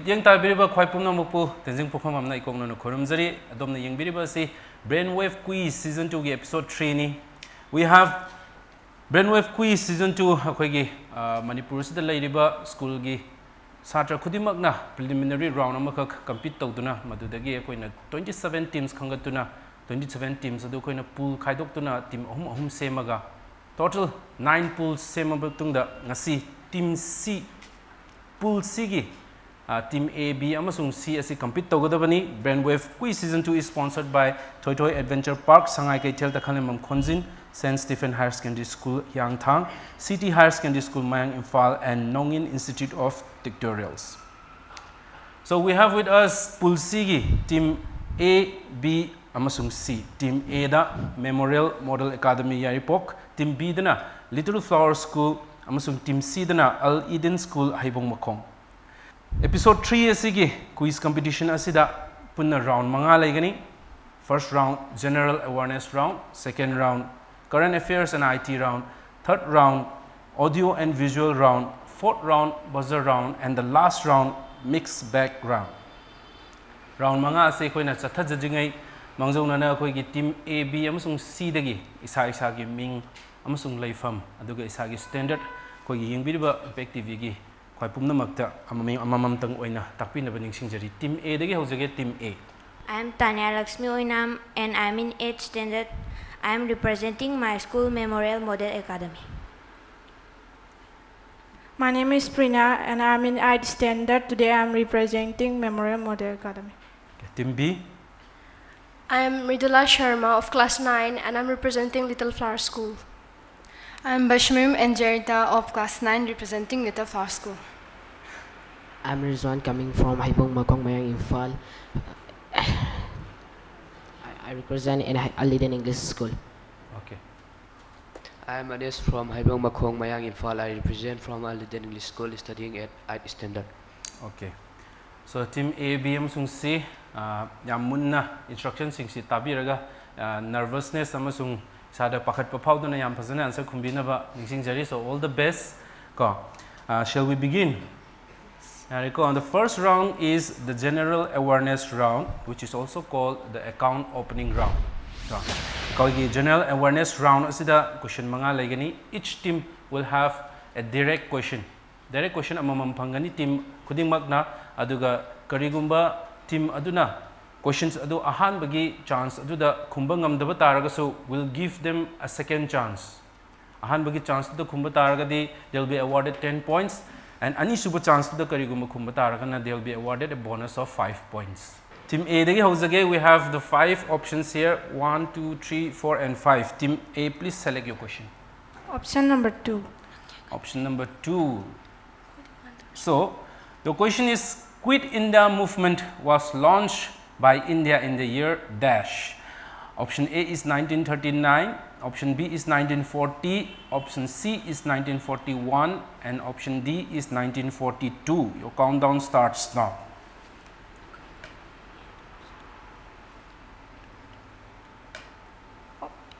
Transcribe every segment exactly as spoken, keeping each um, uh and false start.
ꯌꯦꯡ ꯇꯥꯕꯤꯔꯤꯕ ꯈ꯭ꯋꯥꯏ ꯄꯨꯝꯅꯃꯛꯄꯨ ꯇꯦꯟꯖꯤꯡ ꯄꯨꯈ꯭ꯔꯝꯕꯝꯅ ꯏꯀꯣꯛꯅꯅ ꯈꯨꯔꯨꯝꯖꯔꯤ꯫ ꯑꯗꯣꯝꯅ ꯌꯦꯡꯕꯤꯔꯤꯕ ꯑꯁꯤ Brainwave Quiz Season two ꯒꯤ Episode three ꯅꯤ꯫ We have Brainwave Quiz Season two ꯑꯩꯈꯣꯏꯒꯤ, ꯑ, ꯃꯅꯤꯄꯨꯔꯁꯤꯗ ꯂꯩꯔꯤꯕ ꯁ꯭ꯀꯨꯜꯒꯤ ꯁꯥꯇ꯭ꯔ ꯈꯨꯗꯤꯡꯃꯛꯅ preliminary round ꯑꯃꯈꯛ compete ꯇꯧꯗꯨꯅ, ꯃꯗꯨꯗꯒꯤ ꯑꯩꯈꯣꯏꯅ twenty seven teams ꯈꯟꯒꯠꯇꯨꯅ, twenty seven teams ꯑꯗꯨ ꯑꯩꯈꯣꯏꯅ pool ꯈꯥꯏꯗꯣꯛꯇꯨꯅ team ꯑꯍꯨꯝ ꯑꯍꯨꯝ ꯁꯦꯝꯃꯒ, total nine pools ꯁꯦꯝꯃ ꯃꯇꯨꯡꯗ ꯉꯁꯤ team C, pool C ꯒꯤ, ꯑ, team A, B ꯑꯃꯁꯨꯡ C ꯑꯁꯤ compete ꯇꯧꯒꯗꯕꯅꯤ꯫ Brainwave Quiz Season two is sponsored by Thoithoi Adventure Park, ꯁꯉꯥꯏ ꯀꯩꯊꯦꯜ, ꯇꯈꯦꯜꯂꯝꯕꯝ ꯈꯣꯟꯖꯤꯟ, Saint Stephen Higher Secondary School, ꯍꯤꯌꯥꯡꯊꯥꯡ, City Higher Secondary School, ꯃꯌꯥꯡ Imphal, and Nongin Institute of Pictorials. So we have with us Pool C ꯒꯤ team A, B ꯑꯃꯁꯨꯡ C꯫ Team A the Memorial Model Academy Yairipok, team B ꯗꯅ Little Flower School ꯑꯃꯁꯨꯡ team C ꯗꯅ Al Eden School ꯍꯩꯕꯣꯡ ꯃꯈꯣꯡ꯫ Episode three ꯑꯁꯤꯒꯤ quiz competition ꯑꯁꯤꯗ ꯄꯨꯟꯅ round ꯃꯉꯥ ꯂꯩꯒꯅꯤ꯫ First round, general awareness round, second round, current affairs and I T round, third round, audio and visual round, fourth round, buzzer round, and the last round, mixed bag round. Round ꯃꯉꯥ ꯑꯁꯤ ꯑꯩꯈꯣꯏꯅ ꯆꯠꯊꯖꯗ꯭ꯔꯤꯉꯩ ꯃꯥꯡꯖꯧꯅꯅ ꯑꯩꯈꯣꯏꯒꯤ team A, B ꯑꯃꯁꯨꯡ C ꯗꯒꯤ ꯏꯁꯥ ꯏꯁꯥꯒꯤ ꯃꯤꯡ ꯑꯃꯁꯨꯡ ꯂꯩꯐꯝ, ꯑꯗꯨꯒ ꯏꯁꯥꯒꯤ standard, ꯑꯩꯈꯣꯏꯒꯤ ꯌꯦꯡꯕꯤꯔꯤꯕ Impact T V ꯒꯤ ꯈ꯭ꯋꯥꯏ ꯄꯨꯝꯅꯃꯛꯇ ꯑꯃꯃꯝ-, ꯑꯃꯃꯝꯇꯪ ꯑꯣꯏꯅ ꯇꯥꯛꯄꯤꯅꯕ ꯅꯤꯡꯁꯤꯡꯖꯔꯤ꯫ Team A ꯗꯒꯤ ꯍꯧꯖꯒꯦ, team A꯫ I am Tanya Lakshmi Oinam and I am in eighth standard. I am representing my school, Memorial Model Academy. My name is Prina and I am in eighth standard. Today I am representing Memorial Model Academy. Okay, team B. I am Mridula Sharma of class nine and I am representing Little Flower School. I am Bashmim Enjerita of class nine representing Little Flower School. I am Rizwan coming from Haibong Makong Mayang Imphal. I, I represent in Hai-, Al Eden English School. Okay. I am Anis from Haibong Makong Mayang Imphal. I represent from Al Eden English School studying at eighth standard. Okay. So team A, B ꯑꯃꯁꯨꯡ C, ꯑ, ꯌꯥꯝ ꯃꯨꯟꯅ instructionꯁꯤꯡꯁꯤ ꯇꯥꯕꯤꯔꯒ, ꯑ, nervousness ꯑꯃꯁꯨꯡ ꯏꯁꯥꯗ ꯄꯥꯈꯠꯄ ꯐꯥꯎꯗꯅ ꯌꯥꯝ ꯐꯖꯅ answer ꯈꯨꯝꯕꯤꯅꯕ ꯅꯤꯡꯁꯤꯡꯖꯔꯤ꯫ So all the best ꯀꯣ꯫ ꯑ, shall we begin? ꯌꯥꯔꯦꯀꯣ, the first round is the general awareness round, which is also called the account opening round. ꯀꯣ, ꯑꯩꯈꯣꯏꯒꯤ general awareness round ꯑꯁꯤꯗ question ꯃꯉꯥ ꯂꯩꯒꯅꯤ. Each team will have a direct question. Direct question ꯑꯃꯃꯝ ꯐꯪꯒꯅꯤ team ꯈꯨꯗꯤꯡꯃꯛꯅ. ꯑꯗꯨꯒ ꯀꯔꯤꯒꯨꯝꯕ team ꯑꯗꯨꯅ questions ꯑꯗꯨ ꯑꯍꯥꯟꯕꯒꯤ chance ꯑꯗꯨꯗ ꯈꯨꯝꯕ ꯉꯝꯗꯕ ꯇꯥꯔꯒꯁꯨ, will give them a second chance. ꯑꯍꯥꯟꯕꯒꯤ chanceꯇꯨꯗ ꯈꯨꯝꯕ ꯇꯥꯔꯒꯗꯤ, they'll be awarded ten points, and ꯑꯅꯤꯁꯨꯕ chanceꯇꯨꯗ ꯀꯔꯤꯒꯨꯝꯕ ꯈꯨꯝꯕ ꯇꯥꯔꯒꯅ, they'll be awarded a bonus of five points. Team Aꯗꯒꯤ ꯍꯧꯖꯒꯦ. We have the five options here, one, two, three, four and five. Team A, please select your question. Option number two. Option number two. So, your question is, Quit India movement was launched by India in the year dash. Option A is nineteen thirty-nine, option B is nineteen forty, option C is nineteen forty-one, and option D is nineteen forty-two. Your countdown starts now.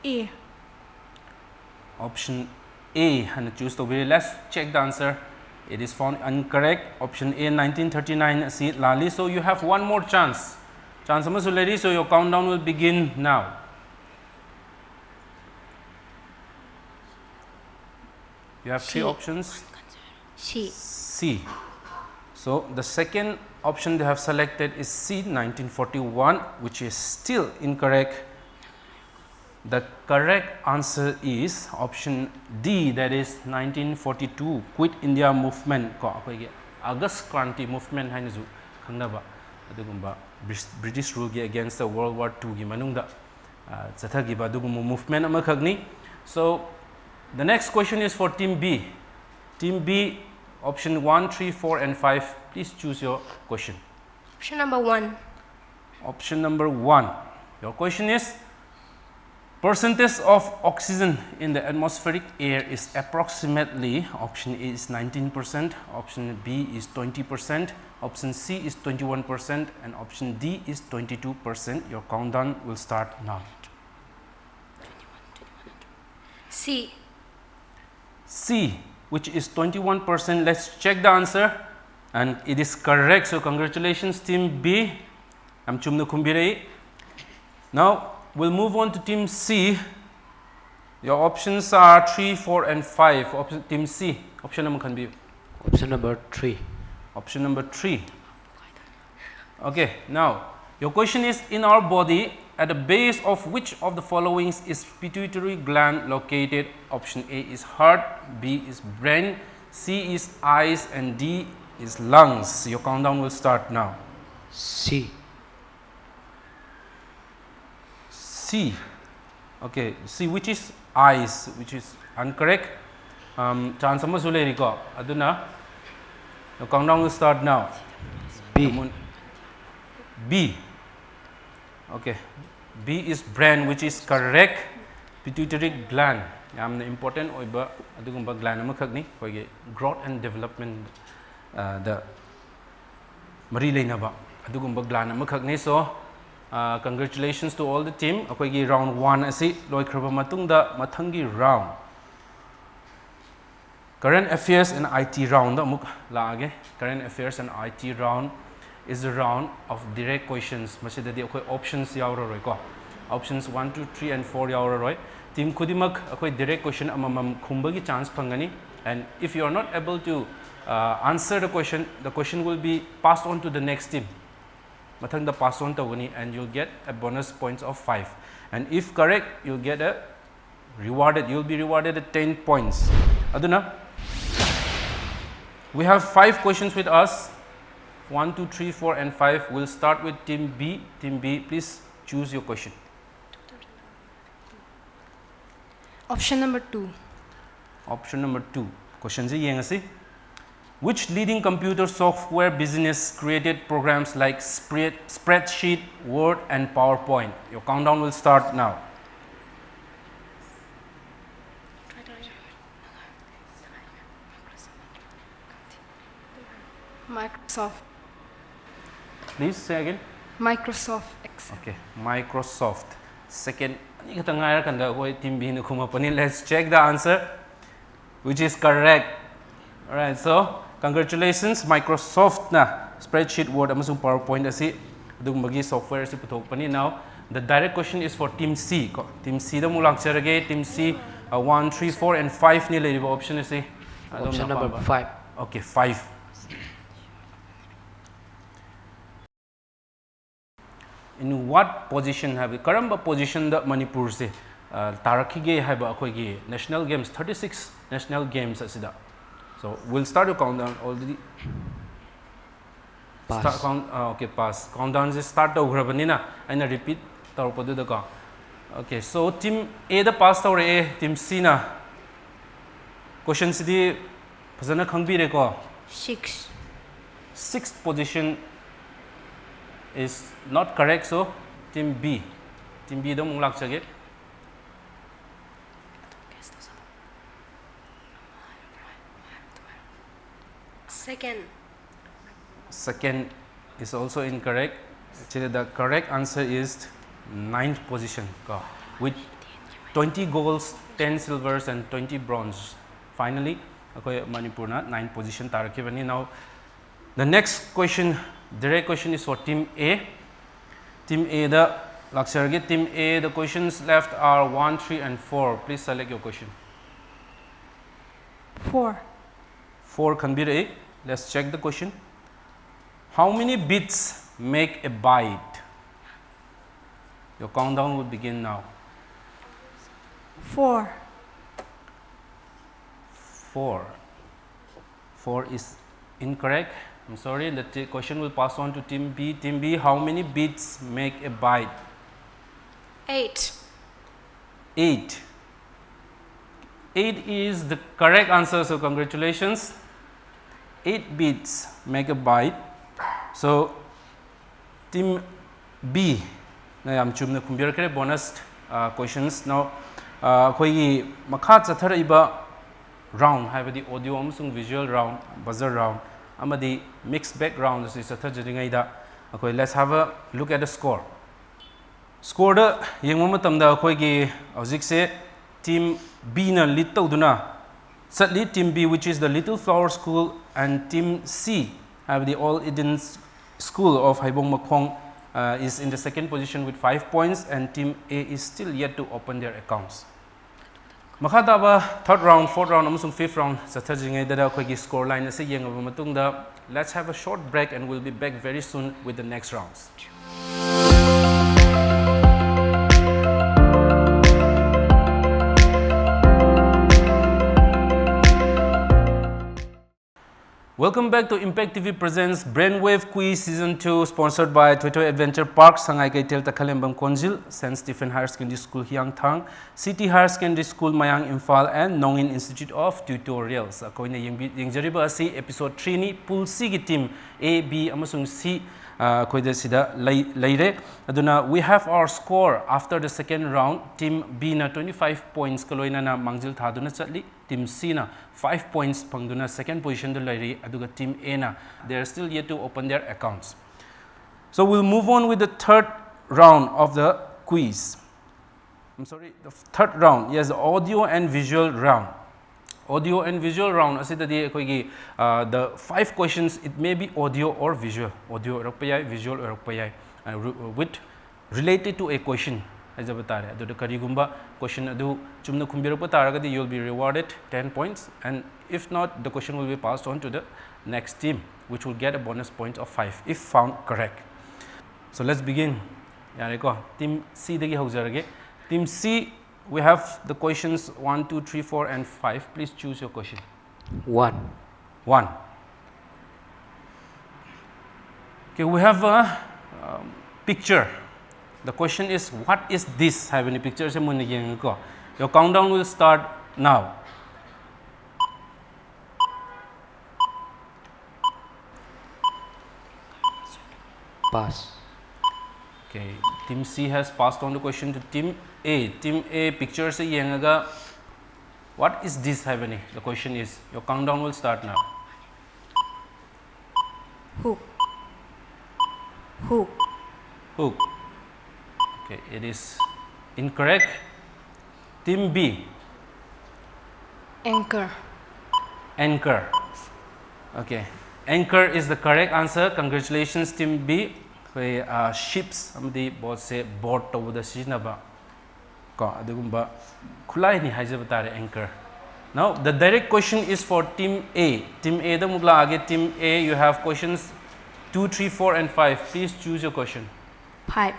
A. Option A ꯍꯥꯏꯅ choose ꯇꯧꯕꯤꯔꯦ. Let's check the answer. It is found incorrect. Option A, nineteen thirty-nine ꯑꯁꯤ ꯂꯥꯜꯂꯤ. So you have one more chance. Chance ꯑꯃꯁꯨ ꯂꯩꯔꯤ. So your countdown will begin now. You have three C. Options. C. C. So the second option they have selected is C, nineteen forty-one, which is still incorrect. The correct answer is option D, that is nineteen forty-two, Quit India Movement. ꯀꯣ, ꯑꯩꯈꯣꯏꯒꯤ August Kranti Movement ꯍꯥꯏꯅꯁꯨ ꯈꯪꯅꯕ ꯑꯗꯨꯒꯨꯝꯕ Bris- British ruleꯒꯤ against World War twoꯒꯤ ꯃꯅꯨꯡꯗ, ꯑ, ꯆꯠꯊꯈꯤꯕ ꯑꯗꯨꯒꯨꯝꯕ movement ꯑꯃꯈꯛꯅꯤ. So the next question is for Team B. Team B, option one, three, four and five. Please choose your question. Option number one. Option number one. Your question is, percentage of oxygen in the atmospheric air is approximately, option A is nineteen percent, option B is twenty percent, option C is twenty-one percent, and option D is twenty-two percent. Your countdown will start now. C. C, which is twenty-one percent. Let's check the answer. And it is correct. So congratulations, Team B. ꯌꯥꯝ ꯆꯨꯝꯅ ꯈꯨꯝꯕꯤꯔꯛꯏ. Now we'll move on to Team C. Your options are three, four, and five. Option, Team C, option ꯑꯃ ꯈꯟꯕꯤꯌꯨ. Option number three. Option number three. Okay, now your question is, in our body, at the base of which of the following is pituitary gland located? Option A is heart, B is brain, C is eyes, and D is lungs. Your countdown will start now. C. C. Okay, C, which is eyes, which is incorrect. Um, chance ꯑꯃꯁꯨ ꯂꯩꯔꯤꯀꯣ, ꯑꯗꯨꯅ your countdown will start now. B. Namun-, B. Okay, B is brain, which is correct. Pituitary gland, ꯌꯥꯝꯅ important ꯑꯣꯏꯕ ꯑꯗꯨꯒꯨꯝꯕ gland ꯑꯃꯈꯛꯅꯤ ꯑꯩꯈꯣꯏꯒꯤ growth and development ꯗ ꯃꯔꯤ ꯂꯩꯅꯕ ꯑꯗꯨꯒꯨꯝꯕ gland ꯑꯃꯈꯛꯅꯤ꯫ So, uh, congratulations to all the team. ꯑꯩꯈꯣꯏꯒꯤ round one ꯑꯁꯤ ꯂꯣꯏꯈ꯭ꯔꯕ ꯃꯇꯨꯡꯗ ꯃꯊꯪꯒꯤ round, Current Affairs and I T round ꯑꯃꯨꯛ ꯂꯥꯛꯑꯒꯦ꯫ Current Affairs and I T round is a round of direct questions. ꯃꯁꯤꯗꯗꯤ ꯑꯩꯈꯣꯏ options ꯌꯥꯎꯔꯔꯣꯏꯀꯣ꯫ Options one, two, three, and four ꯌꯥꯎꯔꯔꯣꯏ꯫ Team ꯈꯨꯗꯤꯡꯃꯛ ꯑꯩꯈꯣꯏ direct question ꯑꯃꯃꯝ ꯈꯨꯝꯕꯒꯤ chance ꯐꯪꯒꯅꯤ꯫ And if you are not able to, uh, answer the question, the question will be passed on to the next team. ꯃꯊꯪꯗ pass on ꯇꯧꯒꯅꯤ, and you'll get a bonus points of five. And if correct, you'll get a rewarded, you'll be rewarded at ten points. ꯑꯗꯨꯅ, we have five questions with us. One, two, three, four, and five. We'll start with Team B. Team B, please choose your question. Option number two. Option number two. Question ꯁꯤ ꯌꯦꯡꯉꯁꯤ꯫ Which leading computer software business created programs like spread, spreadsheet, Word, and PowerPoint? Your countdown will start now. Microsoft. Please say again. Microsoft Excel. Okay, Microsoft. Second ꯑꯅꯤ ꯈꯛꯇ ꯉꯥꯏꯔꯀꯥꯟꯗ ꯑꯩꯈꯣꯏ Team B ꯅ ꯈꯨꯝꯃꯛꯄꯅꯤ꯫ Let's check the answer, which is correct. Alright, so Congratulations, Microsoftꯅ spreadsheet, Word ꯑꯃꯁꯨꯡ PowerPoint ꯑꯁꯤ, ꯑꯗꯨꯒꯨꯝꯕꯒꯤ software ꯑꯁꯤ ꯄꯨꯊꯣꯛꯄꯅꯤ꯫ Now the direct question is for team C ꯀꯣ꯫ Team Cꯗ ꯑꯃꯨꯛ ꯂꯥꯛꯆꯔꯒꯦ꯫ Team C, uh, one, three, four and fiveꯅꯤ ꯂꯩꯔꯤꯕ option ꯑꯁꯤ꯫ ꯑꯗꯣꯝꯅ Option number ꯑꯄꯥꯝꯕ꯫ Five. Okay, five. In what position ꯍꯥꯏꯕꯗꯤ ꯀꯔꯝꯕ positionꯗ ꯃꯅꯤꯄꯨꯔꯁꯦ, ꯑ, ꯇꯥꯔꯛꯈꯤꯒꯦ ꯍꯥꯏꯕ ꯑꯩꯈꯣꯏꯒꯤ national games, thirty six national games ꯑꯁꯤꯗ? So we'll start your countdown already. Pass. Start count, ꯑ, okay, pass. Countdownꯁꯦ start ꯇꯧꯈ꯭ꯔꯕꯅꯤꯅ ꯑꯩꯅ repeat ꯇꯧꯔꯛꯄꯗꯨꯗꯀꯣ꯫ Okay, so team Aꯗ pass ꯇꯧꯔꯛꯑꯦ, team Cꯅ꯫ Questionꯁꯤꯗꯤ ꯐꯖꯅ ꯈꯪꯕꯤꯔꯦꯀꯣ? Six. Sixth position is not correct, so team B. Team Bꯗ ꯑꯃꯨꯛ ꯂꯥꯛꯆꯒꯦ꯫ Second. Second is also incorrect. Actually, the correct answer is ninth position ꯀꯣ, with twenty goals, ten silvers and twenty bronze. Finally, ꯑꯩꯈꯣꯏ ꯃꯅꯤꯄꯨꯔꯅ ninth position ꯇꯥꯔꯛꯈꯤꯕꯅꯤ꯫ Now the next question, direct question is for team A. Team Aꯗ ꯂꯥꯛꯆꯔꯒꯦ꯫ Team A, the questions left are one, three and four. Please select your question. Four. Four ꯈꯟꯕꯤꯔꯛꯏ꯫ Let's check the question. How many beats make a byte? Your countdown will begin now. Four. Four. Four is incorrect. I'm sorry. The t- question will pass on to team B. Team B, how many beats make a byte? Eight. Eight. Eight is the correct answer, so congratulations. Eight beats make a byte. So team B ꯅ ꯌꯥꯝ ꯆꯨꯝꯅ ꯈꯨꯝꯕꯤꯔꯛꯈ꯭ꯔꯦ꯫ Bonus, uh, questions. Now, uh, ꯑꯩꯈꯣꯏꯒꯤ ꯃꯈꯥ ꯆꯠꯊꯔꯛꯏꯕ round, ꯍꯥꯏꯕꯗꯤ audio ꯑꯃꯁꯨꯡ visual round, buzzer round ꯑꯃꯗꯤ mix bag round ꯑꯁꯤ ꯆꯠꯊꯖꯔꯤꯉꯩꯗ ꯑꯩꯈꯣꯏ, let's have a look at the score. Scoreꯗ ꯌꯦꯡꯕ ꯃꯇꯝꯗ ꯑꯩꯈꯣꯏꯒꯤ ꯍꯧꯖꯤꯛꯁꯦ team Bꯅ lead ꯇꯧꯗꯨꯅ ꯆꯠꯂꯤ꯫ Team B, which is the Little Flower School, and Team C, ꯍꯥꯏꯕꯗꯤ All Eden School of ꯍꯩꯕꯣꯡ ꯃꯈꯣꯡ, uh, is in the second position with five points, and Team A is still yet to open their accounts. ꯃꯈꯥ ꯇꯥꯕ third round, fourth round ꯑꯃꯁꯨꯡ fifth round ꯆꯠꯊꯗ꯭ꯔꯤꯉꯩꯗ ꯑꯩꯈꯣꯏꯒꯤ score line ꯑꯁꯤ ꯌꯦꯡꯂꯕ ꯃꯇꯨꯡꯗ, let's have a short break and we'll be back very soon with the next rounds. Welcome back to Impact T V Presents Brainwave Quiz Season two, sponsored by Thoitho Adventure Park, Sangai Keithel Takhalembam Konjil, Saint Stephen Higher Secondary School, Hiangthang, City Higher Secondary School, Mayang, Imphal, and Nongin Institute of Tutorials. ꯑꯩꯈꯣꯏꯅ ꯌꯦꯡꯕꯤ-, ꯌꯦꯡꯖꯔꯤꯕ ꯑꯁꯤ episode three ꯅꯤ꯫ Pool C ꯒꯤ team A, B ꯑꯃꯁꯨꯡ C, ꯑ, ꯑꯩꯈꯣꯏꯗ ꯁꯤꯗ ꯂꯩ-, ꯂꯩꯔꯦ꯫ ꯑꯗꯨꯅ, we have our score after the second round. Team B ꯅ twenty five points ꯀ ꯂꯣꯏꯅꯅ ꯃꯥꯡꯖꯤꯜ ꯊꯥꯗꯨꯅ ꯆꯠꯂꯤ꯫ Team C ꯅ five points ꯐꯪꯗꯨꯅ second position ꯗ ꯂꯩꯔꯤ, ꯑꯗꯨꯒ Team A ꯅ, they are still yet to open their accounts. So we'll move on with the third round of the quiz. I'm sorry, the third round, yes, the audio and visual round. Audio and visual round ꯑꯁꯤꯗꯗꯤ ꯑꯩꯈꯣꯏꯒꯤ, uh, the five questions, it may be audio or visual. Audio ꯑꯣꯏꯔꯛꯄ ꯌꯥꯏ, visual ꯑꯣꯏꯔꯛꯄ ꯌꯥꯏ, uh, re-, with related to a question ꯍꯥꯏꯖꯕ ꯇꯥꯔꯦ꯫ ꯑꯗꯨꯗ ꯀꯔꯤꯒꯨꯝꯕ question ꯑꯗꯨ ꯆꯨꯝꯅ ꯈꯨꯝꯕꯤꯔꯛꯄ ꯇꯥꯔꯒꯗꯤ, you'll be rewarded ten points, and if not, the question will be passed on to the next team, which will get a bonus point of five if found correct. So let's begin. ꯌꯥꯔꯦꯀꯣ, Team C ꯗꯒꯤ ꯍꯧꯖꯔꯒꯦ꯫ Team C, we have the questions one, two, three, four, and five. Please choose your question. One. One. Okay, we have a, um, picture. The question is, what is this? ꯍꯥꯏꯕꯅꯤ꯫ Picture ꯁꯦ ꯃꯨꯟꯅ ꯌꯦꯡꯉꯨꯀꯣ꯫ Your countdown will start now. Pass. Okay, Team C has passed on the question to Team A. Team A, picture ꯁꯦ ꯌꯦꯡꯉꯒ, what is this? ꯍꯥꯏꯕꯅꯤ꯫ The question is, your countdown will start now. Hook. Hook. Hook. Okay, it is incorrect. Team B. Anchor. Anchor. Okay. Anchor is the correct answer. Congratulations, Team B. ꯑꯩꯈꯣꯏ ships ꯑꯃꯗꯤ boatꯁꯦ board ꯇꯧꯕꯗ ꯁꯤꯖꯤꯟꯅꯕ ꯀꯣ ꯑꯗꯨꯒꯨꯝꯕ ꯈꯨꯠꯂꯥꯏꯅꯤ ꯍꯥꯏꯖꯕ ꯇꯥꯔꯦ anchor. Now the direct question is for Team A. Team Aꯗ ꯑꯃꯨꯛ ꯂꯥꯛꯑꯒꯦ. Team A, you have questions two, three, four and five. Please choose your question. Five.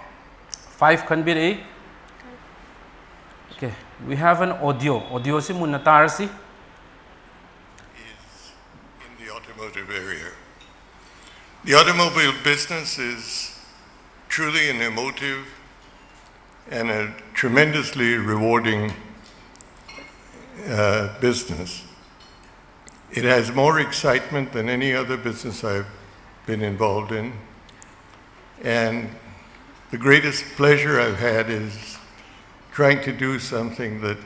Five ꯈꯟꯕꯤꯔꯛꯏ. Okay, we have an audio. Audioꯁꯤ ꯃꯨꯟꯅ ꯇꯥꯔꯁꯤ. Is in the automotive area. The automobile business is truly an emotive and a tremendously rewarding uh, business. It has more excitement than any other business I've been involved in. And the greatest pleasure I've had is trying to do something that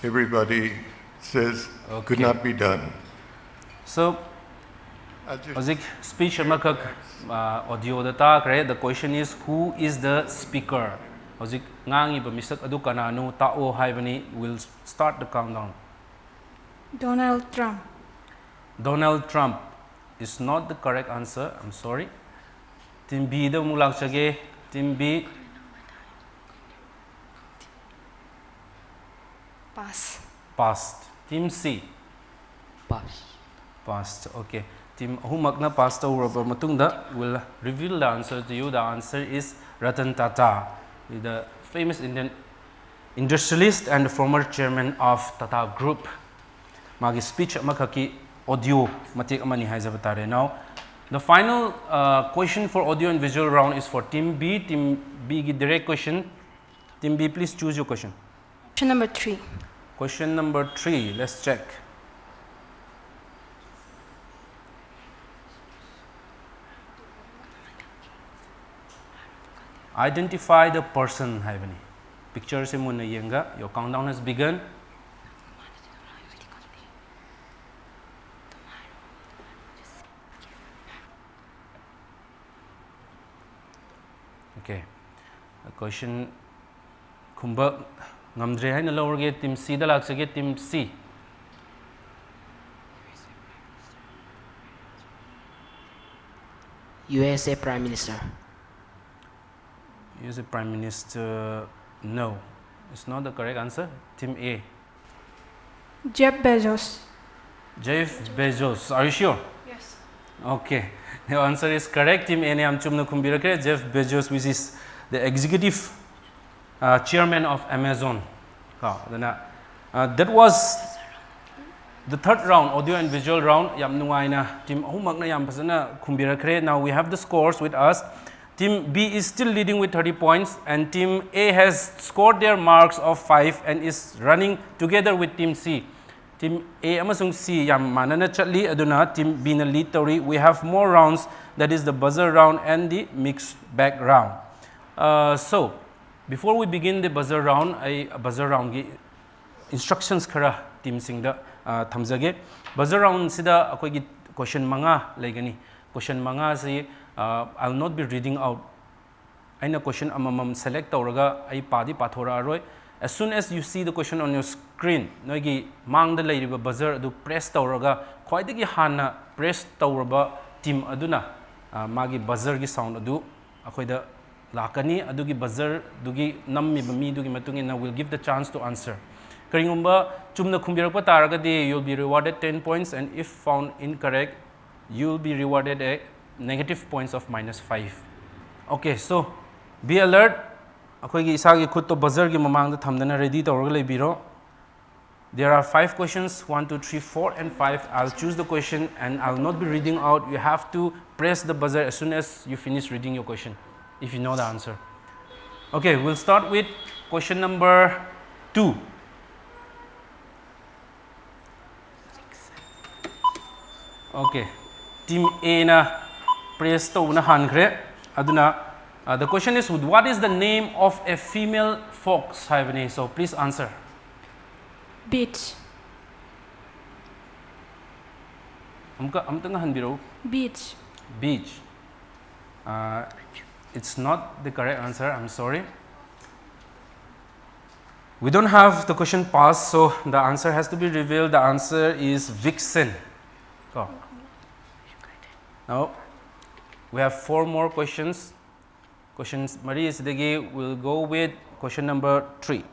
everybody says could Okay. not be done. So I'll just ꯍꯧꯖꯤꯛ speech ꯑꯃꯈꯛ audioꯗ ꯇꯥꯈ꯭ꯔꯦ. The question is, who is the speaker? ꯍꯧꯖꯤꯛ ꯉꯥꯡꯉꯤꯕ ꯃꯤꯁꯛ ꯑꯗꯨ ꯀꯅꯥꯅꯣ ꯇꯥꯛꯑꯣ ꯍꯥꯏꯕꯅꯤ. We'll start the countdown. Donald Trump. Donald Trump is not the correct answer. I'm sorry. Team Bꯗ ꯑꯃꯨꯛ ꯂꯥꯛꯆꯒꯦ. Team B, Pass. Passed. Team C, Pass. Passed. Okay. Team ꯑꯍꯨꯝꯃꯛꯅ pass ꯇꯧꯔꯕ ꯃꯇꯨꯡꯗ we'll reveal the answer to you. The answer is Ratan Tata, the famous Indian industrialist and former chairman of Tata Group. ꯃꯥꯒꯤ speech ꯑꯃꯈꯛꯀꯤ audio ꯃꯇꯦꯛ ꯑꯃꯅꯤ ꯍꯥꯏꯖꯕ ꯇꯥꯔꯦ. Now the final uh, question for audio and visual round is for Team B. Team Bꯒꯤ direct question. Team B, please choose your question. Option number three. Question number three, let's check. Identify the person ꯍꯥꯏꯕꯅꯤ. Pictureꯁꯦ ꯃꯨꯟꯅ ꯌꯦꯡꯒ. Your countdown has begun. Okay. Question ꯈꯨꯝꯕ ꯉꯝꯗ꯭ꯔꯦ ꯍꯥꯏꯅ ꯂꯧꯔꯒꯦ. Team Cꯗ ꯂꯥꯛꯆꯒꯦ. Team C. U S A Prime Minister. U S A Prime Minister, no. It's not the correct answer. Team A. Jeff Bezos. Jeff Bezos. Are you sure? Yes. Okay. The answer is correct. Team A ꯅ ꯌꯥꯝ ꯆꯨꯝꯅ ꯈꯨꯝꯕꯤꯔꯛꯈ꯭ꯔꯦ. Jeff Bezos, which is the executive uh, chairman of Amazon. ꯀꯣ, ꯑꯗꯨꯅ, uh, that was the third round, audio and visual round. ꯌꯥꯝ ꯅꯨꯡꯉꯥꯏꯅ team ꯑꯍꯨꯝꯃꯛꯅ ꯌꯥꯝ ꯐꯖꯅ ꯈꯨꯝꯕꯤꯔꯛꯈ꯭ꯔꯦ. Now we have the scores with us. Team B is still leading with thirty points, and Team A has scored their marks of five and is running together with Team C. Team A ꯑꯃꯁꯨꯡ C ꯌꯥꯝ ꯃꯥꯟꯅꯅ ꯆꯠꯂꯤ, ꯑꯗꯨꯅ Team B ꯅ lead ꯇꯧꯔꯤ. We have more rounds, that is the buzzer round and the mixed bag round. Uh, so, before we begin the buzzer round, ꯑꯩ buzzer round ꯒꯤ instructions ꯈꯔ team ꯁꯤꯡꯗ, uh, ꯊꯝꯖꯒꯦ꯫ Buzzer round ꯁꯤꯗ ꯑꯩꯈꯣꯏꯒꯤ question ꯃꯉꯥ ꯂꯩꯒꯅꯤ꯫ Question ꯃꯉꯥꯁꯤ, uh, I'll not be reading out. ꯑꯩꯅ question ꯑꯃꯃꯝ select ꯇꯧꯔꯒ ꯑꯩ ꯄꯥꯗꯤ ꯄꯥꯊꯣꯔꯛꯑꯔꯣꯏ꯫ As soon as you see the question on your screen, ꯅꯣꯏꯒꯤ ꯃꯥꯡꯗ ꯂꯩꯔꯤꯕ buzzer ꯑꯗꯨ press ꯇꯧꯔꯒ, ꯈ꯭ꯋꯥꯏꯗꯒꯤ ꯍꯥꯟꯅ press ꯇꯧꯔꯕ team ꯑꯗꯨꯅ, ꯑ, ꯃꯥꯒꯤ buzzer ꯒꯤ sound ꯑꯗꯨ ꯑꯩꯈꯣꯏꯗ ꯂꯥꯛꯀꯅꯤ꯫ ꯑꯗꯨꯒꯤ buzzer ꯗꯨꯒꯤ ꯅꯝꯃꯤꯕ ꯃꯤꯗꯨꯒꯤ ꯃꯇꯨꯡ ꯏꯟꯅ will give the chance to answer. ꯀꯔꯤꯒꯨꯝꯕ ꯆꯨꯝꯅ ꯈꯨꯝꯕꯤꯔꯛꯄ ꯇꯥꯔꯒꯗꯤ, you'll be rewarded ten points, and if found incorrect, you'll be rewarded a negative points of minus five. Okay, so be alert. ꯑꯩꯈꯣꯏꯒꯤ ꯏꯁꯥꯒꯤ ꯈꯨꯠꯇꯣ buzzer ꯒꯤ ꯃꯃꯥꯡꯗ ꯊꯝꯗꯅ ready ꯇꯧꯔꯒ ꯂꯩꯕꯤꯔꯣ꯫ There are five questions, one, two, three, four, and five. I'll choose the question and I'll not be reading out. You have to press the buzzer as soon as you finish reading your question, if you know the answer. Okay, we'll start with question number two. Okay, team A ꯅ press ꯇꯧꯕꯅ ꯍꯥꯟꯈ꯭ꯔꯦ꯫ ꯑꯗꯨꯅ, uh, the question is, what is the name of a female fox ꯍꯥꯏꯕꯅꯤ꯫ So please answer. Beach. ꯑꯃꯨꯛꯀ, ꯑꯃꯨꯛꯇꯪ ꯍꯟꯕꯤꯔꯛꯎ꯫ Beach. Beach. Uh, it's not the correct answer, I'm sorry. We don't have the question passed, so the answer has to be revealed. The answer is vixen. ꯀꯣ꯫ Now, We have four more questions. Questions ꯃꯔꯤ ꯑꯁꯤꯗꯒꯤ we'll go with question number three.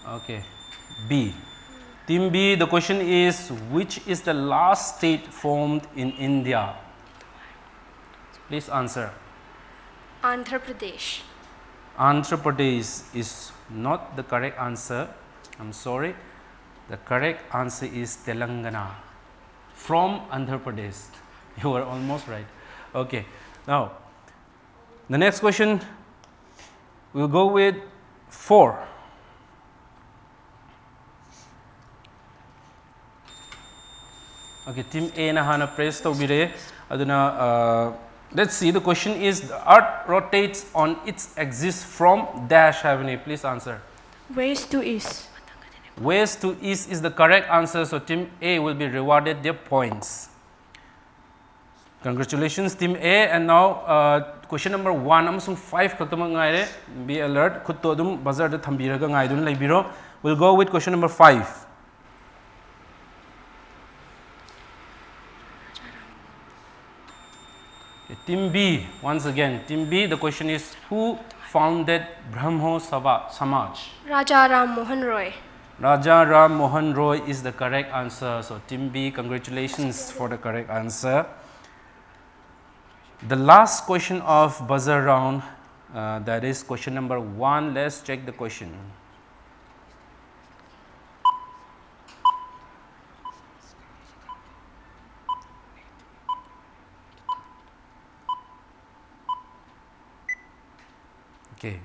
Okay. B. Team B, the question is, which is the last state formed in India? Please answer. Andhra Pradesh. Andhra Pradesh is not the correct answer. I'm sorry. The correct answer is Telangana. From Andhra Pradesh. You are almost right. Okay. Now, the next question, we'll go with four. Okay, team A ꯅ ꯍꯥꯟꯅ press ꯇꯧꯕꯤꯔꯦ꯫ ꯑꯗꯨꯅ, uh, let's see, the question is, the earth rotates on its axis from dash ꯍꯥꯏꯕꯅꯤ. Please answer. West to east. West to east is the correct answer, so team A will be rewarded their points. Congratulations, team A. And now, uh, question number one ꯑꯃꯁꯨꯡ five ꯈꯛꯇꯃꯛ ꯉꯥꯏꯔꯦ. Be alert. ꯈꯨꯠꯇꯣ ꯑꯗꯨꯝ buzzer ꯗ ꯊꯝꯕꯤꯔꯒ ꯉꯥꯏꯗꯨꯅ ꯂꯩꯕꯤꯔꯣ. We'll go with question number five. Okay, team B, once again, team B, the question is, who founded Brahmo Sava-, Samaj? Raja Ram Mohan Roy. Raja Ram Mohan Roy is the correct answer. So, team B, congratulations for the correct answer. The last question of buzzer round, uh, that is question number one. Let's check the question. Okay.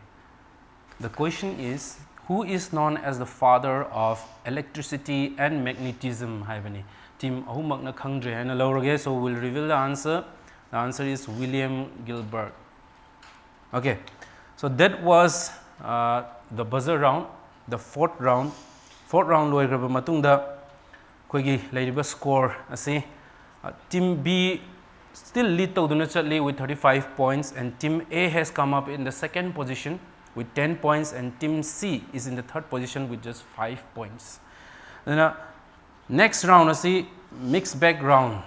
The question is, who is known as the father of electricity and magnetism ꯍꯥꯏꯕꯅꯤ꯫ Team ꯑꯍꯨꯝꯃꯛꯅ ꯈꯪꯗ꯭ꯔꯦ ꯍꯥꯏꯅ ꯂꯧꯔꯒꯦ, so we'll reveal the answer. The answer is William Gilbert. Okay, so that was, uh, the buzzer round, the fourth round. Fourth round ꯂꯣꯏꯈ꯭ꯔꯕ ꯃꯇꯨꯡꯗ ꯑꯩꯈꯣꯏꯒꯤ ꯂꯩꯔꯤꯕ score ꯑꯁꯤ, uh, team B still lead ꯇꯧꯗꯨꯅ ꯆꯠꯂꯤ with thirty-five points, and team A has come up in the second position with ten points, and team C is in the third position with just five points. ꯑꯗꯨꯅ next round ꯑꯁꯤ mixed bag round,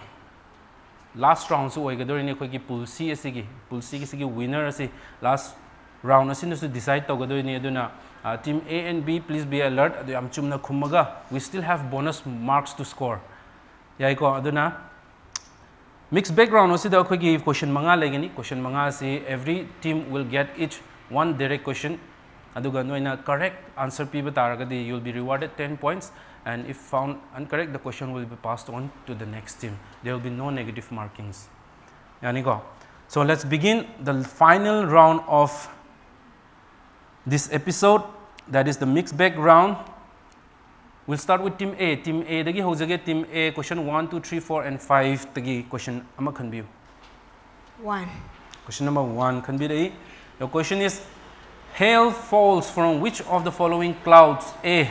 last roundꯁꯨ ꯑꯣꯏꯒꯗꯣꯔꯤꯅꯤ꯫ ꯑꯩꯈꯣꯏꯒꯤ pool C ꯑꯁꯤꯒꯤ, pool C ꯑꯁꯤꯒꯤ winner ꯑꯁꯤ last round ꯑꯁꯤꯅꯁꯨ decide ꯇꯧꯒꯗꯣꯏꯅꯤ꯫ ꯑꯗꯨꯅ team A and B, please be alert. ꯑꯗꯨ ꯌꯥꯝ ꯆꯨꯝꯅ ꯈꯨꯝꯃꯒ, we still have bonus marks to score. ꯌꯥꯏꯀꯣ? ꯑꯗꯨꯅ mixed bag round ꯑꯁꯤꯗ ꯑꯩꯈꯣꯏꯒꯤ question ꯃꯉꯥ ꯂꯩꯒꯅꯤ꯫ Question ꯃꯉꯥ ꯑꯁꯤ every team will get each one direct question. ꯑꯗꯨꯒ ꯅꯣꯏꯅ correct answer ꯄꯤꯕ ꯇꯥꯔꯒꯗꯤ, you'll be rewarded ten points, and if found incorrect, the question will be passed on to the next team. There will be no negative markings. ꯌꯥꯅꯤꯀꯣ? So let's begin the final round of this episode, that is the mixed bag round. We'll start with team A. Team A ꯗꯒꯤ ꯍꯧꯖꯒꯦ꯫ Team A, question one, two, three, four, and five ꯗꯒꯤ question ꯑꯃ ꯈꯟꯕꯤꯌꯨ꯫ One. Question number one ꯈꯟꯕꯤꯔꯛꯏ꯫ Your question is, hail falls from which of the following clouds? A,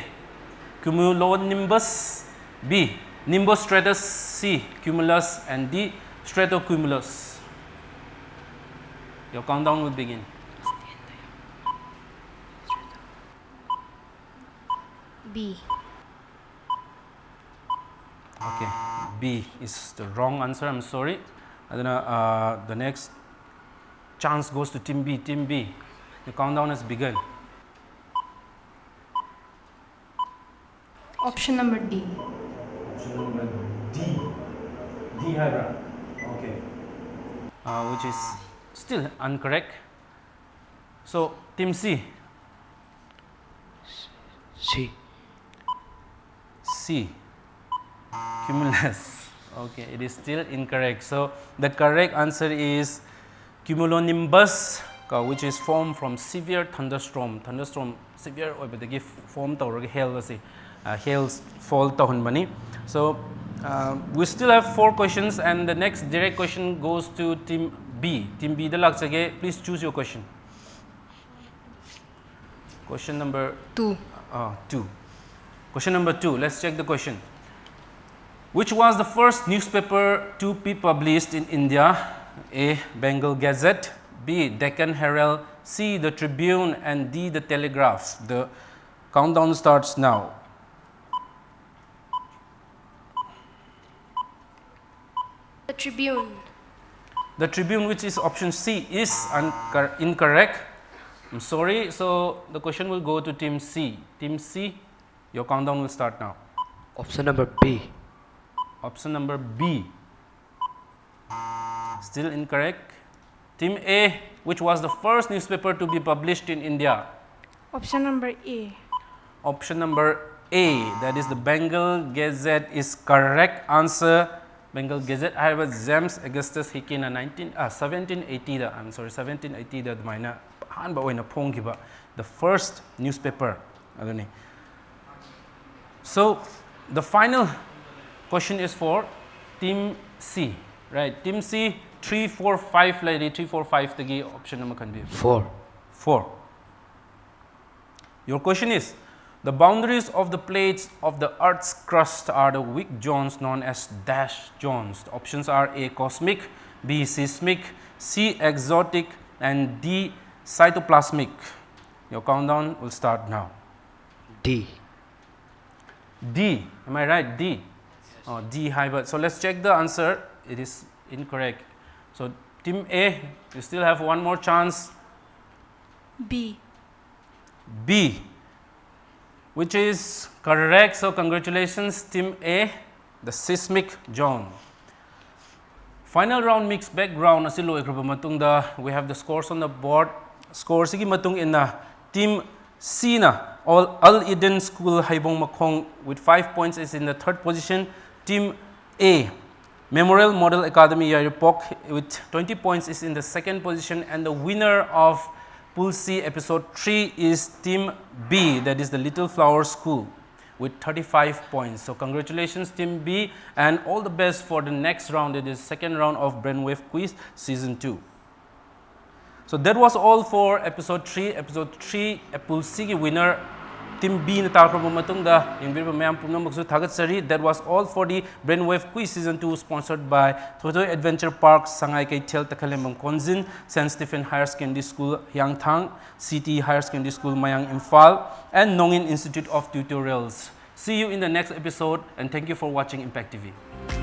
cumulonimbus. B, nimbostratus. C, cumulus. And D, stratocumulus. Your countdown will begin. B. Okay, B is the wrong answer. I'm sorry. ꯑꯗꯨꯅ, uh, the next chance goes to team B. Team B, the countdown has begun. Option number D. Option number D. D ꯍꯥꯏꯕ꯭ꯔꯥ? Okay. Uh, which is still incorrect. So, team C. C. C. Cumulus. Okay, it is still incorrect. So, the correct answer is cumulonimbus, uh, which is formed from severe thunderstorm. Thunderstorm severe ꯑꯣꯏꯕꯗꯒꯤ form ꯇꯧꯔꯒ hail ꯑꯁꯤ, uh, hail fall ꯇꯧꯍꯟꯕꯅꯤ꯫ So, uh, we still have four questions, and the next direct question goes to team B. Team B ꯗ ꯂꯥꯛꯆꯒꯦ. Please choose your question. Question number Two. Uh, two. Question number two. Let's check the question. Which was the first newspaper to be published in India? A, Bengal Gazette. B, Deccan Herald, C, The Tribune, and D, The Telegraph. The countdown starts now. The Tribune. The Tribune, which is option C, is un- incorrect. I'm sorry. So the question will go to Team C. Team C, your countdown will start now. Option number B. Option number B. Still incorrect. Team A, which was the first newspaper to be published in India? Option number A. Option number A, that is the Bengal Gazette, is correct answer. Bengal Gazette ꯍꯥꯏꯕ James Augustus Hickey ꯅ nineteen, ah, seventeen eighty the, I'm sorry, seventeen eighty ꯗ ꯑꯗꯨꯃꯥꯏꯅ ꯑꯍꯥꯟꯕ ꯑꯣꯏꯅ ꯐꯣꯡꯈꯤꯕ the first newspaper ꯑꯗꯨꯅꯤ. So the final question is for Team C, right? Team C, three, four, five ꯂꯩꯔꯤ. Three, four, five ꯗꯒꯤ option ꯑꯃ ꯈꯟꯕꯤꯌꯨ. Four. Four. Your question is, the boundaries of the plates of the Earth's crust are the weak zones known as dash zones. The options are A, cosmic, B, seismic, C, exotic, and D, cytoplasmic. Your countdown will start now. D. D, am I right? D. Oh, D ꯍꯥꯏꯕ. So let's check the answer. It is incorrect. So Team A, you still have one more chance. B. B, which is correct. So congratulations, Team A, the seismic zone. Final round, mixed bag round ꯑꯁꯤ ꯂꯣꯏꯈ꯭ꯔꯕ ꯃꯇꯨꯡꯗ, we have the scores on the board. Score ꯁꯤꯒꯤ ꯃꯇꯨꯡ ꯏꯟꯅ Team C ꯅ Al Eden School Haibong Makhong with five points is in the third position. Team A, Memorial Model Academy Yairipok with twenty points is in the second position, and the winner of Pool C episode three is Team B, that is the Little Flower School, with thirty-five points. So congratulations, Team B, and all the best for the next round. It is second round of Brainwave Quiz season two. So that was all for episode three. Episode three, Pool C ꯒꯤ winner Team B ꯅ ꯇꯥꯈ꯭ꯔꯕ ꯃꯇꯨꯡꯗ ꯌꯦꯡꯕꯤꯔꯤꯕ ꯃꯌꯥꯝ ꯄꯨꯝꯅꯃꯛꯁꯨ ꯊꯥꯒꯠꯆꯔꯤ꯫ That was all for the Brainwave Quiz Season two, sponsored by Thoitoi Adventure Park, Sangai Keithel, Takhalembam Khonjin, Saint Stephen Higher Secondary School, Hiangthang, C T Higher Secondary School, Mayang, Imphal, and Nongin Institute of Tutorials. See you in the next episode, and thank you for watching Impact T V.